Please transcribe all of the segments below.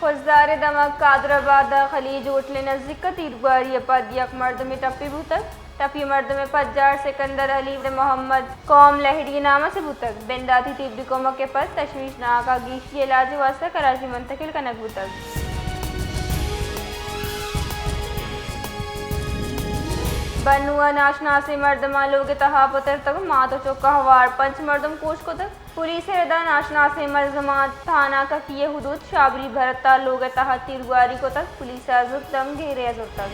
خضدار ءِ دمگ قادر آباد ءِ خلیج ہوٹل ءِ نزیک ءَ تیرگواری ءَ پد یک مردمے ٹپی بوتگ۔ ٹپی مردم ءِ پجار سکندر علی محمد قوم لہڑی ءِ نام ءَ بوتگ۔ بنداتی طبی کمک ءَ پد تشویشناک ءَ گیشی علاج ءِ واستہ کراچی منتقل کنگ بوتگ۔ بنو ءَ ناشناسیں مردماں لوگ ءِ تہا پترتگ، مات ءُ چک ءَ ہوار پنچ مردم کوش کتگ۔ پولیس ءِ ردا ناشناسیں ملزماں تھانہ ککی ءِ حدود شابری بھرت ءَ لوگ ءِ تہا تیرگواری کتگ۔ پولیس ءَ زوت دم گیرے ءَ زرتگ۔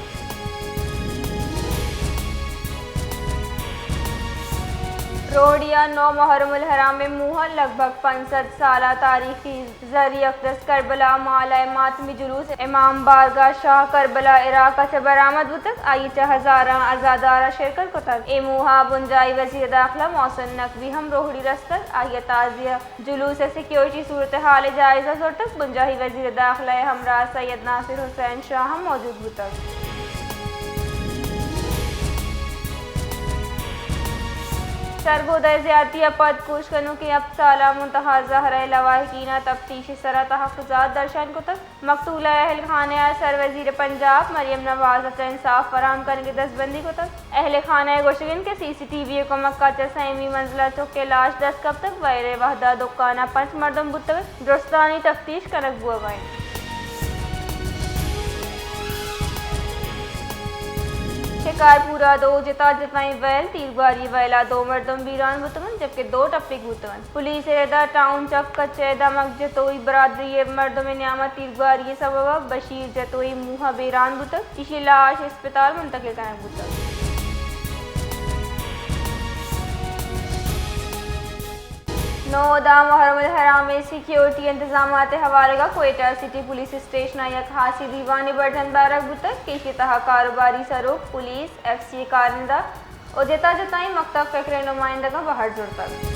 روہڑی ءَ نو محرم الحرام ءِ موہ ءَ لگ بھگ پنچ سد سالہ تاریخی زرعی اقدس کربلا مال ءِ ماتمی جلوس امام بارگاہ شاہ کربلا عراق ءَ چہ برآمد بوتگ۔ آئی ءَ چہ ہزاراں عزاداراں شرکت کتگ۔ اے موہ ءَ بنجاہی وزیر داخلہ محسن نقوی ہم روہڑی رستگ۔ آئی ءَ تازیہ جلوس ءِ سیکیورٹی صورتحال ءِ جائزہ زرتگ۔ بنجاہی وزیر داخلہ ءِ ہمراہ سید ناصر حسین شاہ ہم موجود بوتگ۔ سرگودہ ءِ زیادتی ءَ پد کوش کنوکیں ہپت سالہ منتہا زہرہ ءِ لواحقین ءَ تفتیش ءِ سرا تحفظات درشان کتگ۔ مقتولہ ءِ اہل خانہ ءَ سر وزیر پنجاب مریم نواز ءَ چہ انصاف فراہم کنگ ءِ دزبندی کتگ۔ اہل خانہ ءِ گوشگ انت کہ سی سی ٹی وی ءِ کمک ءَ چہ سیمی منزل ءَ چک ءِ لاش دست کپتگ، وئیل ءِ وہد ءَ دکان ءَ پنچ مردم بوتگ انت، درستانی تفتیش کنگ بوگ ءَ انت۔ شکارپور ءَ دو جتا جتائیں وئیل، تیرگواری وئیل ءَ دو مردم بیران بوتگ انت، جبکہ دو ٹپیگ بوتگ انت۔ پولیس ءِ ردا ٹاؤن چک کچ ءِ دمگ جتوئی برادری ءِ مردم ءِ نیام ءَ تیرگواری ءِ سبب ءَ بشیر جتوئی موہ ءَ بیران بوتگ، ایشی لاش اسپتال منتقل کنگ بوتگ۔ نو دہ محرم الحرام ءِ سیکیورٹی انتظامات ءِ ہوالگ ءَ کوئٹہ سٹی پولیس اسٹیشن ءَ یک ہاسی دیوانے برجم دارگ بوتگ کہ ایشی تہا کاروباری سروک، پولیس، ایف سی ءِ کارندہ، ءُ جتا جتائیں مکتب فکر ءِ نمائندگاں بہر زرتگ۔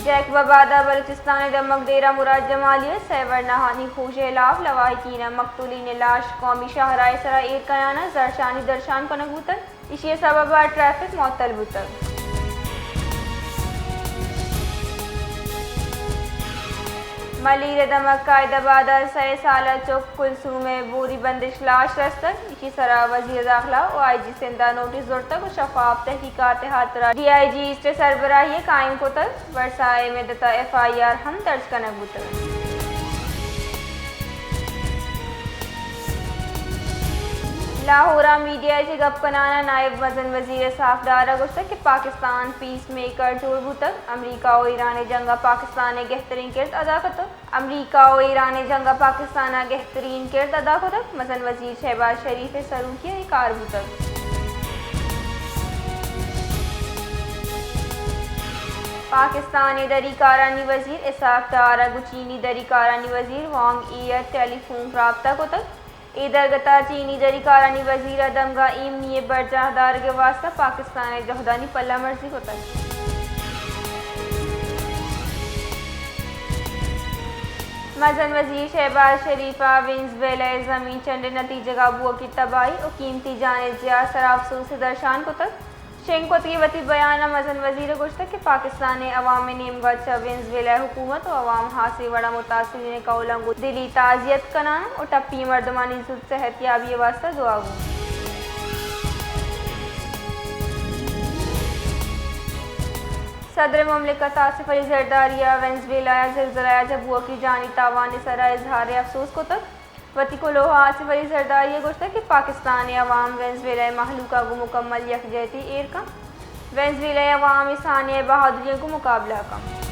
جیکب آباد ءَ بلوچستان ءِ دمگ ڈیرہ مراد جمالی ءَ سئے ورناہانی کوش ءِ ہلاپ لواحقین ءِ مقتولین ءِ لاش قومی شاہراہ ءِ سرا ایر کنان ءَ زھرشانی درشان کنگ بوتگ، ایشی ءِ سبب ءَ ٹریفک معطل بوتگ۔ ملیر ءِ دمگ قائد آباد ءَ سئے سالہ چک کلثوم ءِ بوری بندش لاش رستگ۔ ایشی سرا وزیر داخلہ ءُ آئی جی سندھ ءَ نوٹس زرتگ ءُ شفاف تحقیقات ءِ ہاترا ڈی آئی جی ایسٹ ءِ سربراہی ءَ قائم کتگ۔ ورساہ ءِ مدت ءَ ایف آئی آر ہم درج کنگ بوتگ۔ لاہور ءَ میڈیا ءَ چہ گپ کنان ءَ نائب مزن وزیر اسحاق ڈار ءَ گوشتگ کہ پاکستان پیس میکر جوڑ بوتگ، امریکہ ءُ ایران ءِ جنگ ءَ پاکستان ءَ گہترین کرد ادا کتگ۔ امریکہ ءُ ایران ءِ جنگ ءَ پاکستان ءَ گہترین کرد ادا کتگ۔ مزن وزیر شہباز شریف ءِ سروکی ءَ اے کار بوتگ۔ پاکستان ءِ دری کارانی وزیر اسحاق ڈار ءَ گوں چینی دری کارانی وزیر وانگ ای ءَ ٹیلی فونک رابطہ کتگ۔ اے درگت ءَ چینی دری کارانی وزیر ءَ دمگ ءَ ایمنی ءِ برجاہ دارگ ءِ واستہ پاکستان ءِ جہدانی پلہ مرزی کتگ۔ مزن وزیر شہباز شریف ءَ وینزویلا ءِ زمین چنڈ ءِ نتیجگ ءَ بوہگی تباہی ءُ قیمتی جان ءِ زیان ءِ سرا افسوس ءَ درشان کتگ۔ شنگ کتگیں وتی بیان ءَ مزن وزیر ءَ گوشتگ کہ پاکستان ءِ عوام ءِ نیمگ ءَ چہ وینزویلا ءِ حکومت ءُ عوام ہاسیں وڑ ءَ متاثرین ءِ کہولاں گوں دلی تعزیت کنان ءُ ٹپی مردمانی زوت صحت یابی ءِ واستہ دعا گون۔ صدر مملکت آصف علی زرداری ءَ وینزویلا ءَ زلزلہ ءَ چہ بوہگی جانی تاوان ءِ سرا اظہار افسوس کتگ۔ وتی کلوہ ءَ آصف علی زرداری ءَ گوشتگ کہ پاکستان ءِ عوام وینزویلا ءِ مہلوک ءَ گوں مکمل یکجہتی ایر کنت۔ وینزویلا ءِ عوام ءِ سانحہ ءِ بہادری ءَ گوں مقابلہ کنت۔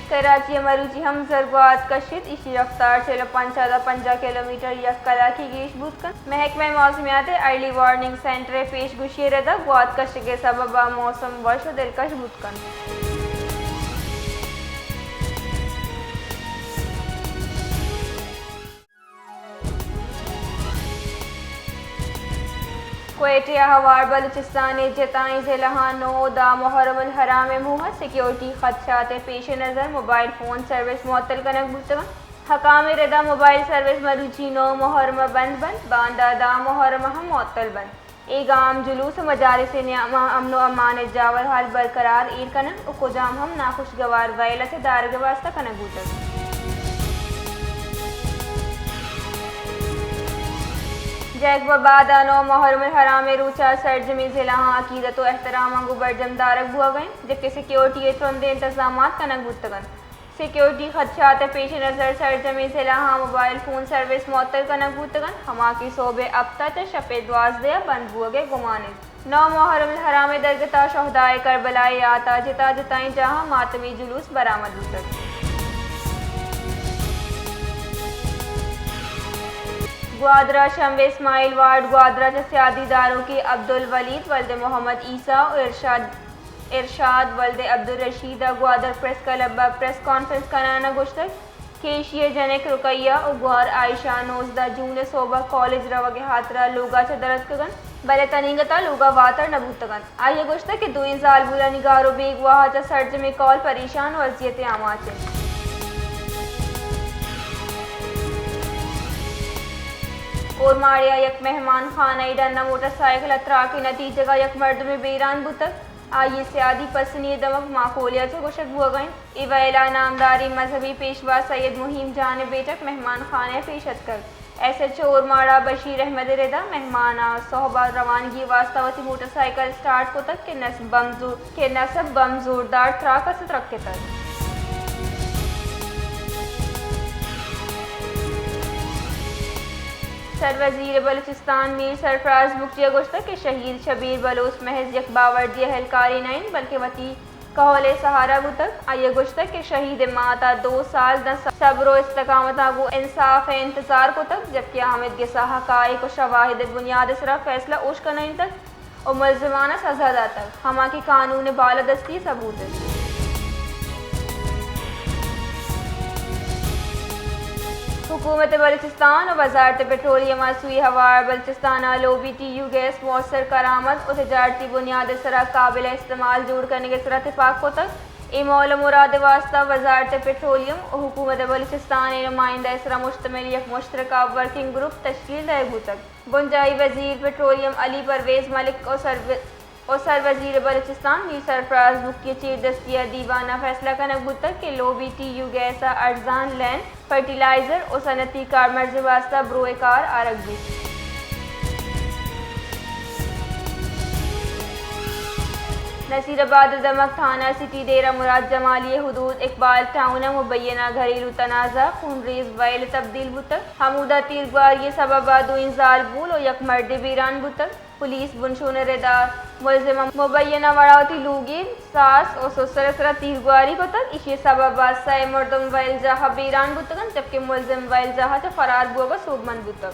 کراچی ءَ مروچی ہم زرگوات کشیت، ایشی رفتار چل ءُ پنچ ءَ پنجاہ کلومیٹر یک کلاکی گیش بوت کنت۔ محکمہ موسمیات ءِ ارلی وارننگ سینٹر ءِ پیش گوشی ءِ ردا گوات کشگ ءِ سبب ءَ موسم وش ءُ دلکش بوت کنت۔ کوئٹہ ءَ ہوار بلوچستان ءِ جتائیں ضلعاں نو ءُ دہ محرم الحرام ءِ موہ ءَ سیکیورٹی خدشات ءِ پیش نظر موبائل فون سروس معطل کنگ بوتگ انت۔ حکام ءِ ردا موبائل سروس مروچی نو محرم ءَ بند بنت، باندا دہ محرم ءَ ہم معطل بنت۔ اے گام جلوس ءُ مجالس ءِ نیام ءَ امن ءُ امان ءِ جاور حال برقرار ایر کنگ ءُ کجام ہم ناخوشگوار ویل ءَ چہ دارگ ءِ واستہ کنگ بوتگ۔ جیکب آباد ءَ نو محرم الحرام ءِ روچ ءَ سرجمیں ضلعاں عقیدت ءُ احتراماں گوں برجم دارگ بوگ ءَ انت، جبکہ سیکورٹی ءِ ترندیں انتظامات کنگ بوتگ انت۔ سیکورٹی خدشات ءِ پیش نظر سرجمیں ضلعاں موبائل فون سروس معطل کنگ بوتگ انت، ہما کہ سہب ءِ ہپت ءَ چہ شپ ءِ دوازدہ ءَ بند بوگ ءِ گمان انت۔ نو محرم الحرام ءِ درگت ءَ شہدائے کربلا ءِ یات ءَ جتا جتائیں جاہاں ماتمی جلوس برآمد بوتگ۔ گوادر ءَ شمبے اسماعیل وارڈ گوادر ءَ چہ سیادی داروکیں عبدالولید ولد محمد عیسی ءُ ارشاد ارشاد ولد عبدالرشید ءَ گوادر پریس کلب ءَ پریس کانفرنس کنان ءَ گوشتگ کہ ایشی ءِ جنک رقیہ ءُ گوہر عائشہ نوزدہ جون ءِ سہب ءَ کالج روگ ءِ ہاترا لوگ ءَ چہ در اتکگ انت، بلے تنیگت ءَ لوگ ءَ واتر نہ بوتگ انت۔ آئی ءَ گوشتگ کہ دوئیں زالبولانی گار ءُ بیگواہ ءَ چہ سرجمیں کہول پریشان ءُ اذیت ءِ آماچ انت۔ اورماڑہ ءَ یک مہمان خانہ ءِ ڈن ءَ موٹر سائیکل ءِ تراک ءِ نتیجگ ءَ یک مردمے بیران بوتگ۔ آئی ءِ سیادی پسنی ءِ دمگ ماں کولیا چہ گوشگ بوگ ءَ انت۔ اے ویل ءَ نامداریں مذہبی پیشوا سید مہیم جان ءِ بیٹک مہمان خانہ ءَ پیش اتکگ۔ ایس ایچ او اورماڑہ بشیر احمد ءِ ردا مہمان ءَ سہب ءَ روانگی ءِ واستہ وتی موٹر سائیکل اسٹارٹ کتگ کہ نصب بم زور، کہ نصب بم زوردار تراک ءَ چہ ترکتگ۔ سر وزیر بلوچستان میر سرفراز بگٹی ءَ گوشتگ کہ شہید شبیر بلوچ محض یک باوردی اہلکارے نہ انت، بلکہ وتی کہول ءِ سہارا بوتگ۔ آئی ءَ گوشتگ کہ شہید ءِ مات ءَ دو سال داں صبر ءُ استقامت ءَ گوں انصاف ءِ انتظار کتگ، جبکہ آمدگس ءَ حقائق ءُ شواہد ءِ بنیاد ءِ سرا فیصلہ اوشکنائینتگ ءُ ملزمان ءَ سزا داتگ، ہما کہ قانون ءِ بالادستی ءِ ثبوت انت۔ حکومت بلوچستان ءُ وزارت پٹرولیم ءَ سوئی ہوار بلوچستان ءَ لوبی ٹی یو گیس مؤثر کارآمد ءُ تجارتی بنیاد ءِ سرا قابل استعمال جوڑ کنگ ءِ سرا تپاک کتگ۔ اے مول ءُ مراد ءِ واستہ وزارت پٹرولیم ءُ حکومت بلوچستان ءِ نمائندہ ءِ سرا مشتمل یک مشترکہ ورکنگ گروپ تشکیل دئیگ بوتگ۔ بنجاہی وزیر پٹرولیم علی پرویز ملک ءُ سر ءُ سر وزیر بلوچستان میر سرفراز بگٹی ءِ چیردستی ءَ دیوان ءَ فیصلہ کنگ بوتگ کہ لوبی ٹی یو گیس ءَ ارزان لین، فرٹیلائزر ءُ صنعتی کارمرز ءِ واستہ بروئے کار آرگ بیت۔ نصیر آباد ءِ دمگ تھانہ سٹی ڈیرہ مراد جمالی ءِ حدود اقبال ٹاؤن ءَ مبینہ گھریلو تنازعہ خونریز ویل ءَ تبدیل بوتگ۔ ہمودا تیرگواری ءِ سبب ءَ دوئیں زالبول ءُ یک مردے بیران بوتگ۔ پولیس بنشون ءِ ردا ملزم ءَ مبینہ وڑا وتی لوگی ساس ءُ سسر ءِ سرا تیرگواری کتگ۔ ایشی ءِ سبب ءَ سئے مردم ویل جاہ ءَ بیران بوتگ انت، جبکہ ملزم ویل جاہ ءَ چہ فرار بوگ ءَ سوبمند بوتگ۔